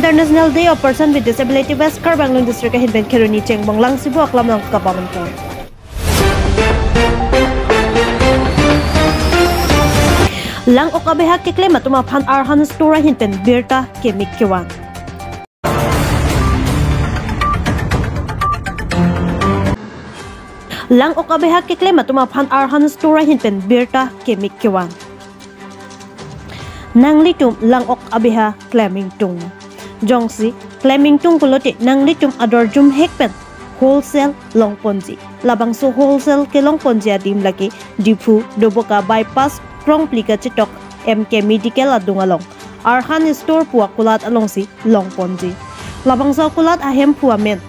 International Day of Person with Disability West Karbi Anglong District hin ben kheruni chengbong lang sibu aklam lang kapaman po. Lang ok abeha kekle matuma phan arhan store hin pen birta kemik kewan. Lang ok abeha kekle matuma phan arhan store hin pen birta kemik kewan. Nangli tum lang ok abeha claiming tung. Jongsi claiming tung kulote nangli tum ador jum hek pen wholesale long ponji. Labangso wholesale ke long ponji adim lagi Diphu Doboka bypass Krong plika chitok MK Medical adungalong Arhan store pua kulat along si long ponji. Labangso kulat ahem pua men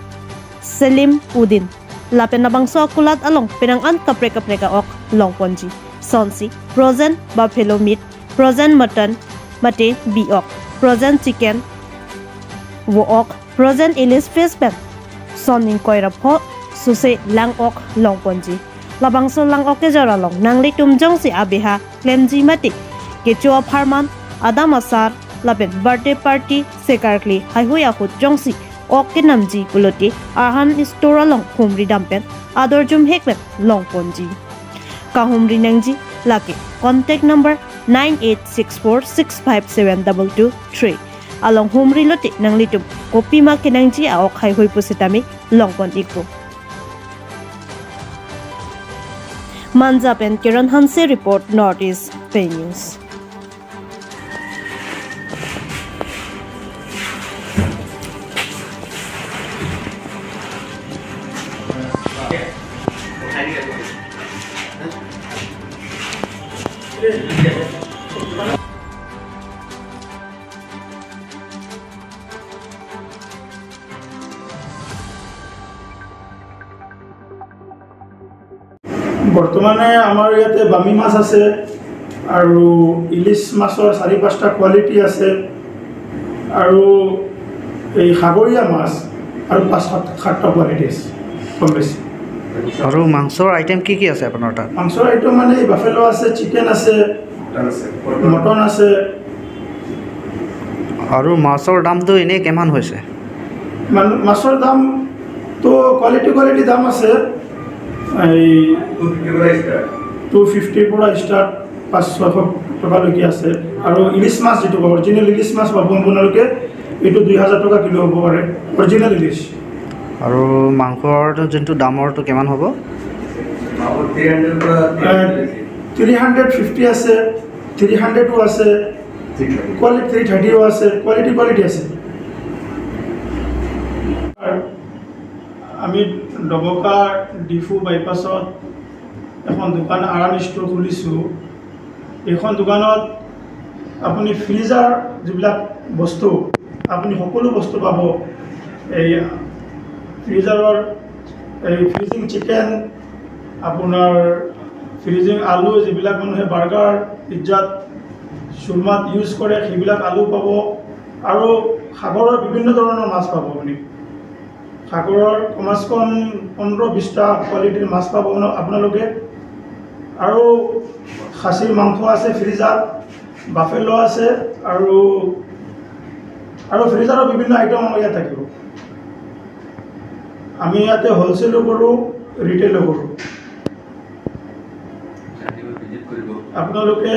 Selim Udin. Lapen labangso kulat along penangan kapre kapre ka ok long ponji. Sonsi frozen buffalo meat, frozen mutton mate biok, frozen chicken wo ok, frozen ilis fish pen soning koira pho suse lang ok long ponji. Labangso lang ok jara long nangli tumjong si abeha klemji mati kechua farman adamasar lapen birthday party sekarkli haihuya hut jongsi ok namji kuloti arhan store long khumri dampen adorjum hekpen long ponji. Kahumri nangji lake contact number 9864657223 along humri lote nangli tum kopi ma kenangji aok hai hoi pusitami long pon ikko. Manjap and Kiran Hanse report, Northeast Pay News. বৰ্তমানে আমাৰ ইয়াতে বামি মাছ আছে আৰু ইলিছ মাছৰ 4-5টা quality আছে আৰু এই সাগৰীয়া মাছ আৰু 5-7টা কোৱালিটি আছে কম বেছি। আৰু মাংসৰ আইটেম কি কি আছে আপোনাৰ তাত? মাংসৰ আইটেম মানে বাফেলো আছে, চিকেন আছে, মটন আছে। আৰু মাছৰ দামটো এনেই কিমান হৈছে? মাছৰ দাম তো কোৱালিটি কোৱালিটি দাম আছে। এই 250 পৰা ষ্টাৰ্ট 500-600 টকালৈকে আছে। আৰু ইলিছ মাছ যিটো অৰিজিনেল ইলিছ মাছ পাব আপোনালোকে, এইটো 2000 টকা কিলো হ'ব পাৰে অৰিজিনেল ইলিছ। আৰু মাংসৰ যোনটো দামৰটো কিমান হ'ব? 350 আছে, 300ও আছে, কোৱালিটি 330ও আছে, কোৱালিটি কোৱালিটি আছে। আমি ডবকা ডিফু বাইপাছত এখন দোকান আৰাম ষ্ট'ৰ খুলিছোঁ। এইখন দোকানত আপুনি ফ্ৰিজাৰ যিবিলাক বস্তু আপুনি সকলো বস্তু পাব। এই ফ্ৰিজাৰৰ এই ফ্ৰিজিং চিকেন, আপোনাৰ ফ্ৰিজিং আলু, যিবিলাক মানুহে বাৰ্গাৰ পিজ্জাত চুৰমাত ইউজ কৰে সেইবিলাক আলু পাব। আৰু সাগৰৰ বিভিন্ন ধৰণৰ মাছ পাব আপুনি। সাগৰৰ কমাচ কম 15-20টা কোৱালিটিৰ মাছ পাব আপোনালোকে। আৰু খাচীৰ মাংস আছে ফ্ৰিজাৰ, বাফেলো আছে আৰু আৰু ফ্ৰিজাৰৰ বিভিন্ন আইটেম আমাৰ ইয়াত থাকিব। আমি ইয়াতে হ'লচেলো কৰোঁ, ৰিটেইলো কৰোঁ। আপোনালোকে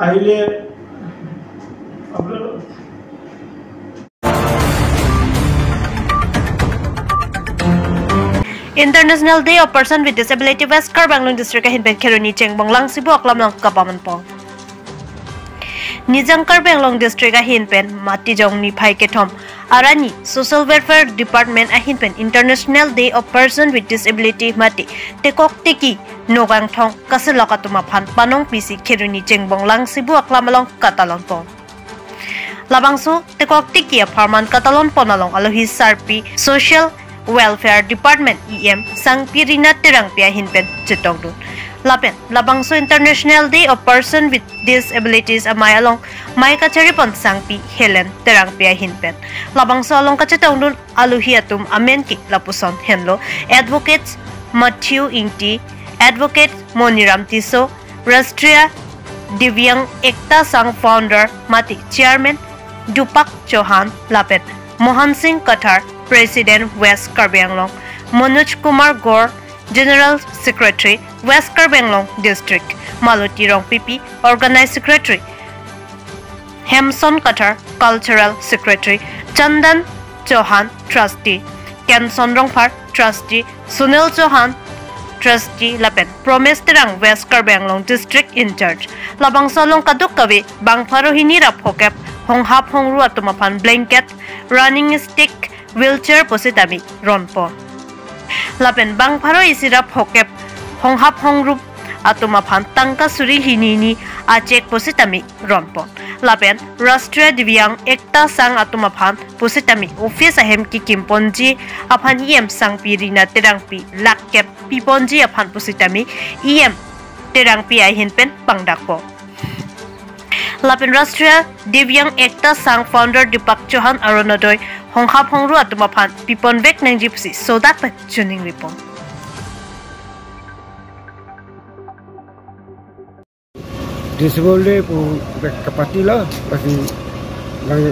আহিলে আপোনালোক International Day of Person with Disability West Karbi Anglong District hin ben kheruni chengbong lang sibu aklam lang kapaman pong. Nijang Karbi Anglong District hin pen mati jong ni phai ke thom Arani Social Welfare Department ahin pen International Day of Person with Disability mati tekok teki nogang thong kaselakatuma phan panong pisi kheruni chengbong lang sibu aklam long katalon pong. Labangso tekok teki farman katalon ponalong alohi sarpi Social Welfare Department EM Sangpirina Terangpia hinpen chitongdun. Lapen Labangso International Day of Person with Disabilities amai along mai kachari pon Sangpi Helen Terangpia hinpen. Labangso along kachitongdun aluhiatum amenki lapuson henlo Advocates Matthew Ingti, Advocate Moniram Tiso, Rashtriya Divyang Ekta Sangh Founder Mati Chairman Dupak Chauhan Lapen Mohan Singh Kathar President West Karbi Anglong Manoj Kumar Gaur General Secretary West Karbi Anglong District Malati Rongpipi Organized Secretary Hemson Kathar Cultural Secretary Chandan Chauhan Trustee Kenson Rongphar Trustee Sunil Chauhan Trustee Lapen Promise Terang West Karbi Anglong District in Charge Labang Solong Kaduk Kavi Bangpharo Hini Rap Hokep Honghap Hongru Atumaphan Blanket Running Stick Wheelchair Positami Ronpo Lapen Bangpharo Isirap Hokep Honghap Hongrup Atumaphan Tangka Suri Hinini Achek Positami Ronpo Lapen Rashtriya Divyang Ekta Sang Atumaphan Positami Office Ahem Ki Kimponji Aphan EM Sang Pirina Terangpi Lakkep Piponji Aphan Positami EM Terangpi Ahinpen Pangdakpo Lapen Rashtriya Divyang Ekta Sang Founder Deepak Chauhan Arunodoy Honghap Hongru Atumaphan Pipon Vek Nangji Pusi Sodak Pat Chuning Ripon Disable pu kapati lo pasti lang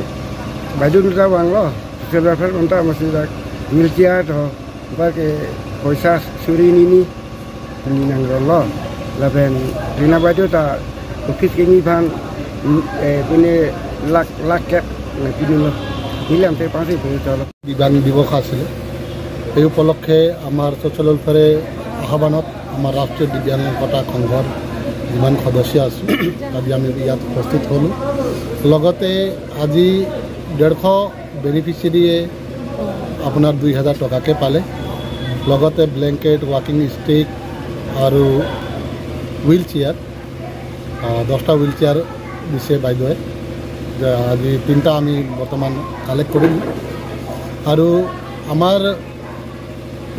baju nta wang lo sebelah nta masih dak wheelchair to pakai poisa suri nini ni nang lo laben rina baju ta office kini bang pune lak lak kep ngapini lo nilam te pasi pe chalo দিব্যাং দিবস আছিল এই উপলক্ষে আমাৰ social ওয়েলফেয়াৰে আহ্বানত আমাৰ ৰাষ্ট্ৰীয় দিব্যাং একতা সংঘৰ যিমান সদস্য আছোঁ আজি আমি ইয়াত উপস্থিত হ'লোঁ। লগতে আজি 150 বেনিফিচিয়াৰীয়ে আপোনাৰ 2000 টকাকৈ পালে, লগতে ব্লেংকেট, ৱাকিং ষ্টিক আৰু হুইল চেয়াৰ 10টা হুইল চেয়াৰ দিছে বাইদেৱে। আজি 3টা আমি বৰ্তমান কালেক্ট কৰিলোঁ। আৰু আমাৰ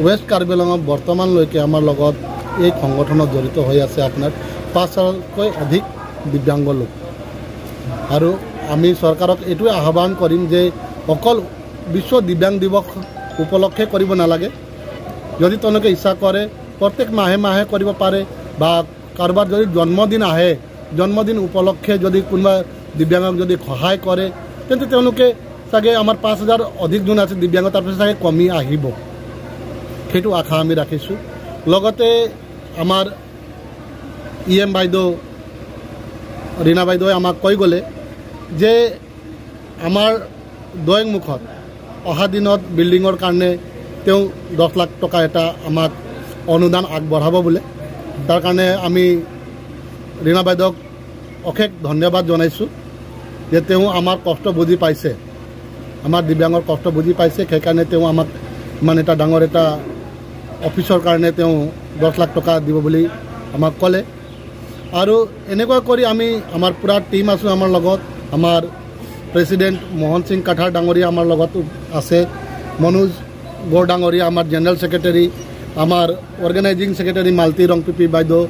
ৱেষ্ট কাৰ্বি আংলঙত বৰ্তমানলৈকে আমাৰ লগত এই সংগঠনত জড়িত হৈ আছে আপোনাৰ 5,000তকৈ অধিক দিব্যাংগ লোক। আৰু আমি চৰকাৰক এইটোৱে আহ্বান কৰিম যে অকল বিশ্ব দিব্যাংগ দিৱস উপলক্ষে কৰিব নালাগে, যদি তেওঁলোকে ইচ্ছা কৰে প্ৰত্যেক মাহে মাহে কৰিব পাৰে বা কাৰোবাৰ যদি জন্মদিন আহে জন্মদিন উপলক্ষে যদি কোনোবা দিব্যাংগক যদি সহায় কৰে তেন্তে তেওঁলোকে চাগে আমাৰ 5,000 অধিক যোন আছে দিব্যাংগ তাৰপিছত চাগে কমি আহিব, সেইটো আশা আমি ৰাখিছোঁ। লগতে আমাৰ ই এম বাইদেউ ৰীণা বাইদেৱে আমাক কৈ গ'লে যে আমাৰ দৈংমুখত অহা দিনত বিল্ডিঙৰ কাৰণে তেওঁ 10 লাখ টকা এটা আমাক অনুদান আগবঢ়াব বোলে। তাৰ কাৰণে আমি ৰীণা বাইদেউক অশেষ ধন্যবাদ জনাইছোঁ যে তেওঁ আমাৰ কষ্ট বুজি পাইছে, আমাৰ দিব্যাংগৰ কষ্ট বুজি পাইছে, সেইকাৰণে তেওঁ আমাক ইমান এটা ডাঙৰ এটা অফিচৰ কাৰণে তেওঁ 10 লাখ টকা দিব বুলি আমাক ক'লে। আৰু এনেকুৱা কৰি আমি আমাৰ পূৰা টীম আছোঁ আমাৰ লগত, আমাৰ প্ৰেচিডেণ্ট মোহন সিং কাঠাৰ ডাঙৰীয়া আমাৰ লগত আছে, মনোজ গৌৰ ডাঙৰীয়া আমাৰ জেনেৰেল ছেক্ৰেটাৰী, আমাৰ অৰ্গেনাইজিং ছেক্ৰেটাৰী মালতী ৰংপিপি বাইদেউ,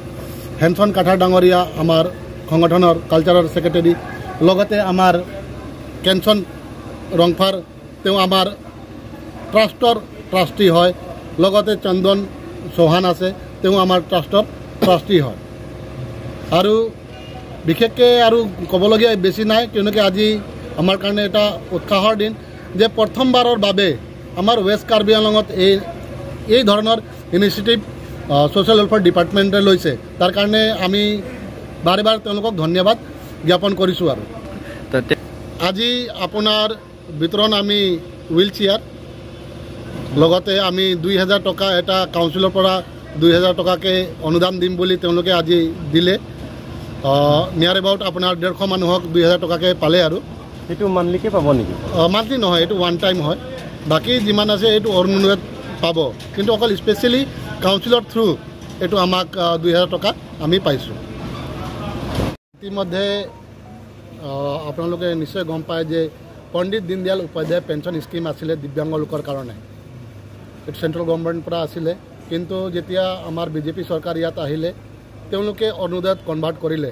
হেনচন কাঠাৰ ডাঙৰীয়া আমাৰ সংগঠনৰ কালচাৰৰ ছেক্ৰেটাৰী, লগতে আমাৰ কেনচন ৰংফাৰ তেওঁ আমাৰ ট্ৰাষ্টৰ ট্ৰাষ্টি হয়, লগতে চন্দন চৌহান আছে তেওঁ আমাৰ ট্ৰাষ্টৰ ট্ৰাষ্টি হয়। আৰু বিশেষকৈ আৰু ক'বলগীয়া বেছি নাই, কিয়নো আজি আমাৰ কাৰণে এটা উৎসাহৰ দিন যে প্ৰথমবাৰৰ বাবে আমাৰ ৱেষ্ট কাৰ্বি আংলঙত এই ধৰণৰ ইনিচিয়েটিভ ছ'চিয়েল ৱেলফেয়াৰ ডিপাৰ্টমেণ্টে লৈছে, তাৰ কাৰণে আমি বাৰে বাৰে তেওঁলোকক ধন্যবাদ জ্ঞাপন কৰিছোঁ। আৰু আজি আপোনাৰ বিতৰণ আমি হুইল চেয়াৰ, লগতে আমি 2000 টকা এটা কাউন্সিলৰ পৰা 2000 টকাকৈ অনুদান দিম বুলি তেওঁলোকে আজি দিলে। নিয়াৰ এবাউট আপোনাৰ 150 মানুহক 2000 টকাকৈ পালে। আৰু সেইটো মান্থলিকে পাব নেকি? মান্থলি নহয়, এইটো ওৱান টাইম হয়, বাকী যিমান আছে এইটো অৰুণোদয়ত পাব, কিন্তু অকল স্পেচিয়েলি কাউন্সিলৰ থ্ৰু এইটো আমাক 2000 টকা আমি পাইছোঁ। ইতিমধ্যে আপোনালোকে নিশ্চয় গম পায় যে পণ্ডিত দীনদয়াল উপাধ্যায় পেঞ্চন স্কীম আছিলে দিব্যাংগ লোকৰ কাৰণে, এইটো চেণ্ট্ৰেল গভৰ্ণমেণ্টৰ পৰা আছিলে, কিন্তু যেতিয়া আমাৰ বিজেপি চৰকাৰ ইয়াত আহিলে তেওঁলোকে অৰুণোদয়ত কনভাৰ্ট কৰিলে।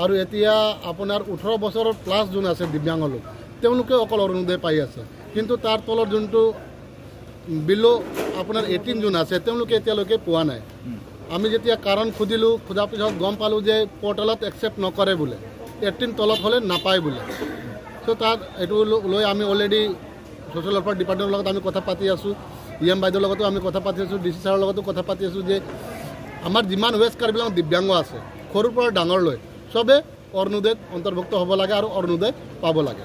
আৰু এতিয়া আপোনাৰ 18 বছৰৰ প্লাছ যোন আছে দিব্যাংগ লোক তেওঁলোকে অকল অৰুণোদয় পাই আছে, কিন্তু তাৰ তলত যোনটো বিল' আপোনাৰ 18 যোন আছে তেওঁলোকে এতিয়ালৈকে পোৱা নাই। আমি যেতিয়া কাৰণ সুধিলোঁ, সোধাৰ পিছত গম পালোঁ যে পৰ্টেলত একচেপ্ট নকৰে বোলে, 18 তলত হ'লে নাপায় বোলে। চ' তাত এইটো লৈ আমি অলৰেডি ছ'চিয়েল ৱেলফেয়াৰ ডিপাৰ্টমেণ্টৰ লগত আমি কথা পাতি আছোঁ, ই এম বাইদেউৰ লগতো আমি কথা পাতি আছোঁ, ডি চি ছাৰৰ লগতো কথা পাতি আছোঁ যে আমাৰ যিমান ৱেষ্ট কাৰ্বি দিব্যাংগ আছে, সৰুৰ পৰা ডাঙৰলৈ চবে অৰুণোদয়ত অন্তৰ্ভুক্ত হ'ব লাগে আৰু অৰুণোদয় পাব লাগে।